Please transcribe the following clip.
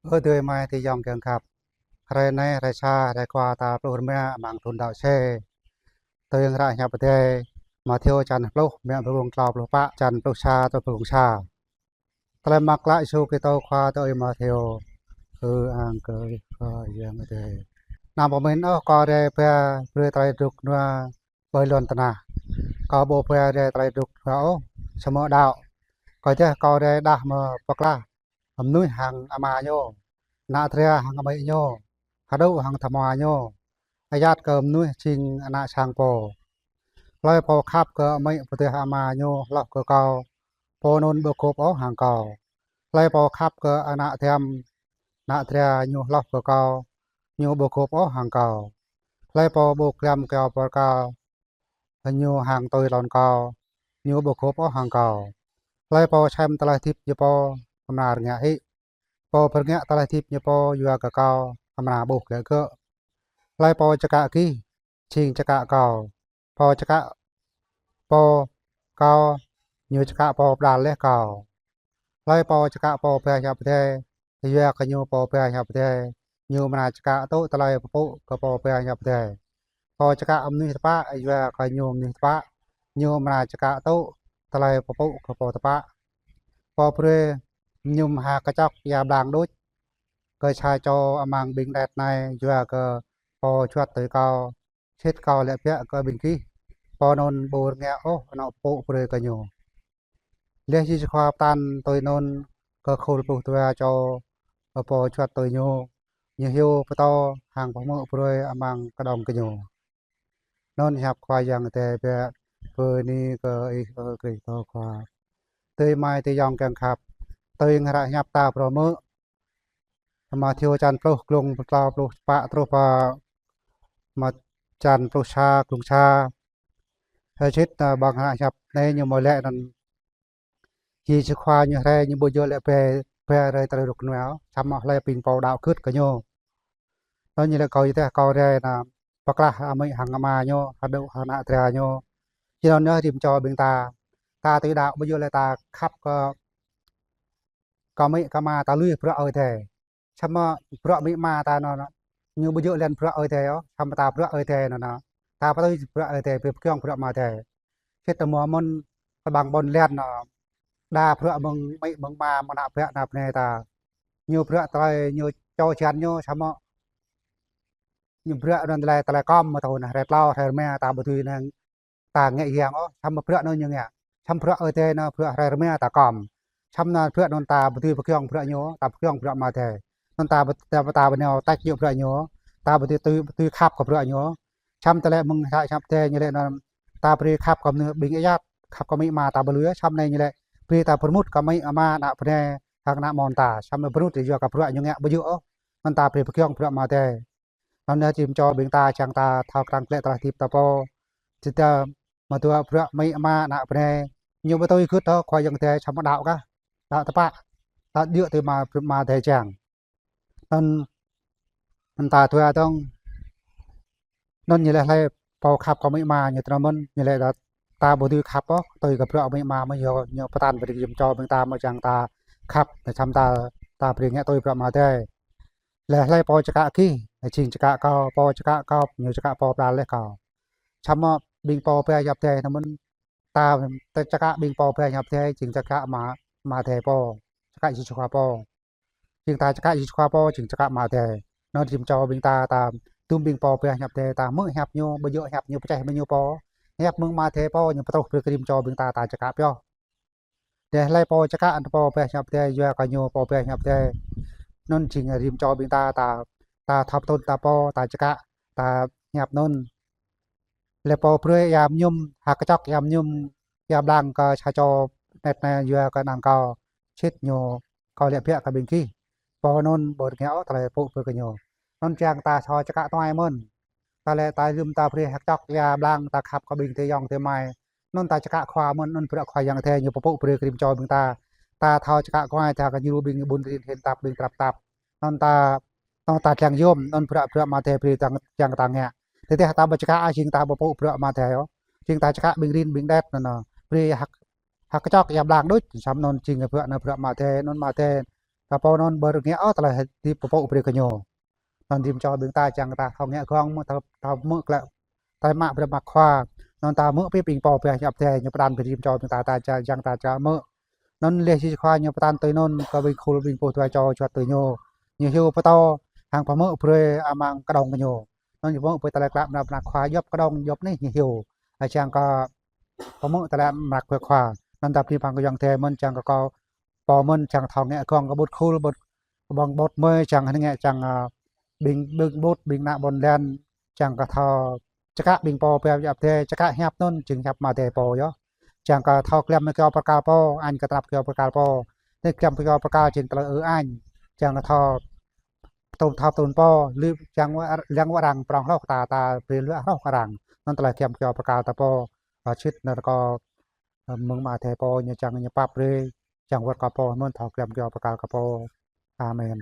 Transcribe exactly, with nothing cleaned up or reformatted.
Ơ adơi amai ayŏng kiăng khăp. Hrơi anai, hrơi sa, hrơi kơ ta pluh rơma amăng thun đăo C. Tui hră hiăp Adai Mathiơ čăn pluh, mơ̆ng ƀơ̆ng klâo pluh pă, čăn pluh sa truh pluh sa. Tơlơi mơak klă Yêsu Kristô Khua tui Ơi Mathiơ. Ơ ang kơ Khua Yang Adai. Anăm pơmĭn ôh kâo rai ba brơi tơlơi rơnŭk rơnua ƀơi lŏn tơnah. Kâo ƀu ba rai tơlơi rơnŭk rơnua ôh, samơ̆ đăo. Kơyuadah kâo rai đah mơ̆ pơklah mơnuih hăng ama ñu, ană dra hăng amĭ ñu, hơđŭ hăng tơhmua ñu. Ayăt kơ mơnuih jing ană sang pô. Hlơi pô khăp kơ amĭ pơdeh ama ñu hloh kơ kâo, pô anŭn ƀu gôp ôh hăng kâo. Hlơi pô khăp kơ ană dăm, ană dra ñu hloh kơ kâo, ñu ƀu gôp ôh hăng kâo. Hlơi pô ƀu glăm kơyâo bơrkal ñu hăng tui lŏn kâo, ñu ƀu gôp ôh hăng kâo. Hlơi pô sem tơlơi hơdip ñu pô, amra rơngiă hĭ. Pô pơrơngiă tơlơi hơdip ñu pô yua kơ kâo, amra ƀuh glaĭ gơ̆. Hlơi pô čơkă gih, jing čơkă kâo. Pô čơkă pô kâo, ñu čơkă pô pơđar laih kâo. Hlơi pô čơkă pô ba hiăp Adai, yua kơ ñu pô ba hiăp Adai, ñu amra čơkă tŭ tơlơi pơpŭ kơ pô ba hiăp Adai. Pô čơkă mơnuih tơpă, yua kơ ñu mơnuih tơpă, ñu amra čơkă tŭ tơlơi pơpŭ kơ pô tơpă. Pô brơi mơñum ha kơčŏk ia blang đôč kơ sa čô amăng ƀing anet anai, yua kơ pô juăt tui kâo, sĭt kâo laĭ biă kơ ƀing gih, pô anŭn ƀu rơngiă ôh anŏ pơpŭ brơi kơ ñu. Laih Yêsu Khua pơtă tui anŭn kơ khul pluh dua čô pô juăt tui ñu, ñu hyu pơtô hăng pơhmư̆ brơi amăng kơđông gơñu. Anŭn hiăp Khua Yang Adai. Bơni kơ Ih, ơ Kristô Khua. Adơi amai ayŏng kiăng khăp. Tui hră hiăp ta phrâo hmư̆ Mathiơ čăn pluh, glông klâo pluh pă truh pơ Mat-, čăn pluh sa, glông sa. Hơjĭt, ơ, ƀăng hră hiăp anai ñu mơ̆ laĭ anŭn. Yêsu Khua ñu rai ñu ƀu djơ̆ laĭ ba, ba rai tơlơi rơnŭk rơnua, samơ̆ hlơi ƀing pô đăo gưt kơ ñu. Anŭn ñu laĭ kâo yơh, kâo rai anăm pơklah amĭ hăng ama ñu, hơđŭ hăng ană dra ñu. Jing anŭn yơh rĭm čô ƀing ta. Ta tui đăo ƀu djơ̆ laĭ ta khăp kơ, kơ amĭ kơ ama ta lui bruă Ơi Adai. Samơ̆ bruă amĭ ama ta anŭn, ñu ƀu djơ̆ lĕ bruă Ơi Adai ôh, samơ̆ ta bruă Ơi Adai anŭn. Ta pơtui bruă Ơi Adai, pơkiăng bruă Ama Adai. Sĭt tơma mơ̆n kơƀang ƀôn lan anŭn. Đa bruă mơ̆ng amĭ mơ̆ng ama mơ̆ng ană bă ană bơnai ta. Ñu bruă tơlơi ñu čô čan ñu samơ̆ ñu bruă anŭn tơlơi, tơlơi kơm mơ̆ tơhun hrơi tlâo hrơi rơma ta ƀu dưi năng ta ngă yang ôh, samơ̆ bruă anŭn ñu ngă. Samơ̆ bruă Ơi Adai anŭn bruă hrơi rơma ta kơm. Samơ̆ anŭn bruă anŭn ta ƀu dưi pơkiăng bruă ñu, ta pơkiăng bruă Ama Adai. Anŭn ta ƀu, ta, ta ƀu nao tač djơ̆ bruă ñu, ta ƀu dưi tui, tui khăp kơ bruă ñu. Samơ̆ tơlơi mơ̆ng hră hiăp Adai ñu laĭ anŭn ta brơi khăp kơ mơnuih ƀing ayăt, khăp kơ amĭ ama ta ƀu lui, samơ̆ anai ñu laĭ brơi ta pơrmŭt kơ amĭ ama ană bơnai hăng ană amôn ta. Samơ̆ pơrmŭt yua kơ bruă ñu ngă ƀu djơ̆ ôh. Anŭn ta brơi pơkiăng bruă Ama Adai. Anŭn yơh rĭm čô ƀing ta, čang ta thâo krăn klĕ tơlơi hơdip ta pô. Čơdah mơ̆ dua bruă amĭ ama ană bơnai, ñu ƀu tui gưt ôh Khua Yang Adai samơ̆ đăo kah. Đăo tơpă. Đăo djơ̆ tui Ama, Ama Adai čang. Anŭn, anŭn ta dua dơ̆ng. Anŭn ñu laĭ hlơi pô khăp kơ amĭ ama ñu tơnŏ mơ̆n, ñu laĭ đa ta ƀu dưi khăp ôh, tui kơ bruă amĭ ama mơ̆ yơh, ñu pơtă brơi rĭm čô ƀing ta mơ̆ čang ta khăp, samơ̆ ta, ta brơi ngă tui bruă Ama Adai. Laĭ hlơi pô čơkă gih, jing čơkă kâo, pô čơkă kâo, ñu čơkă pô pơđar laih kâo. Samơ̆ ƀing pô ba hiăp Adai anŭn mơ̆n, ta, ta čơkă ƀing pô ba hiăp Adai, jing čơkă Ama, Ama Adai pô, čơkă Yêsu Khua pô. Jing ta čơkă Yêsu Khua pô, jing čơkă Ama Adai. Anŭn rĭm čô ƀing ta, ta dŭm ƀing pô ba hiăp Adai, ta hmư̆ hiăp ñu, ƀu djơ̆ hiăp ñu pơčeh mơ̆ ñu pô. Hiăp mơ̆ng Ama Adai pô, ñu pơtruh brơi kơ rĭm čô ƀing ta, ta čơkă pioh. Laĭ hlơi pô čơkă anŭn pô ba hiăp Adai, yua kơ ñu pô ba hiăp Adai. Anŭn jing rĭm čô ƀing ta, ta, ta thâo pơtrŭn ta pô, ta čơkă, ta hiăp anŭn. Laĭ pô brơi ia mơñum, ha kơčŏk ia mơñum, ia blang kơ sa čô anet anai yua kơ anăn kâo, sĭt ñu kâo laĭ biă kơ ƀing gih. Pô anŭn ƀu rơngiă ôh tơlơi pơpŭ brơi kơ ñu. Anŭn čang ta thâo čơkă tuai mơ̆n. Ta laĭ ta lơ̆m ta brơi ha kơčŏk ia blang ta khăp kơ ƀing adơi ayŏng adơi amai. Anŭn ta čơkă Khua mơ̆n, anŭn bruă Khua Yang Adai ñu pơpŭ brơi kơ rĭm čô ƀing ta. Ta thâo čơkă Khua, ta kơ ñu ƀing ƀun rin hin tap ƀing trăp tap. Anŭn ta, anŭn ta dlăng yôm, anŭn bruă, bruă Ama Adai brơi ta, čang ta ngă. Tơdah ta ƀu čơkă, jing ta ƀu pơpŭ bruă Ama Adai ôh. Jing ta čơkă ƀing rin ƀing anet anŭn. Brơi ha, ha kơčŏk ia blang đôč, samơ̆ anŭn jing bruă anŭn bruă Ama Adai, anŭn Ama Adai Ta pô anŭn ƀu rơngiă ôh tơlơi hơdip pơpŭ brơi kơ ñu. Anŭn rĭm čô ƀing ta čang ta thâo ngă gơ̆ng mơ̆ ta, ta hmư̆ klă, ta mă brơi mă khua. Anŭn ta hmư̆ pĭ ƀing pô pơhiăp Adai ñu pơtăn kơ rĭm čô ƀing ta, ta čang, čang ta čang hmư̆. Anŭn lĕ si khua ñu pơtăn tui anŭn kơ ƀing khul ƀing pô dua čô juăt tui ñu. Ñu hyu pơtô hăng pơhmư̆ brơi amăng kơđông kơ ñu. Anŭn ñu hmư̆ brơi tơlơi klă mơnă mơnă khua djŏp kơđông djŏp anih ñu hyu. Čang kơ pơhmư̆ tơlơi mơnă brơi khua. Anŭn ta bơni pơang kơ Yang Adai mơ̆n čang kơ kâo pô mơ̆n čang thâo ngă gơ̆ng kơ ƀut khul ƀut ƀơ̆ng ƀut mơi čang hơnơ̆ng ngă čang, ơ, ƀing, ƀing ƀut ƀing ană ƀôn lan čang kơ thâo čơkă ƀing pô pơhiăp Adai, čơkă hiăp anŭn jing hiăp mơ̆ng Adai pô yơh. Čang kơ thâo klăm mơ̆ kơyâo pơkăl pô, añ kơ tơnap kơyâo pơkăl pô. Anai klăm kơyâo pơkăl jing tơlơi ư añ. Čang kơ thâo tŭm thâo tŭm pô, lĕ čang wa, lăng wa arăng prŏng hloh ta, ta brơi luă hloh arăng. Anŭn tơlơi klăm kơyâo pơkăl ta pô, ơ, sĭt anŭn kơ, ơ, mơ̆ng mơ̆ng Adai pô ñu čang ñu pap brơi, čang wơ̆t kơ pô mơ̆n thâo klăm kơyâo pơkăl kơ pô. Amen.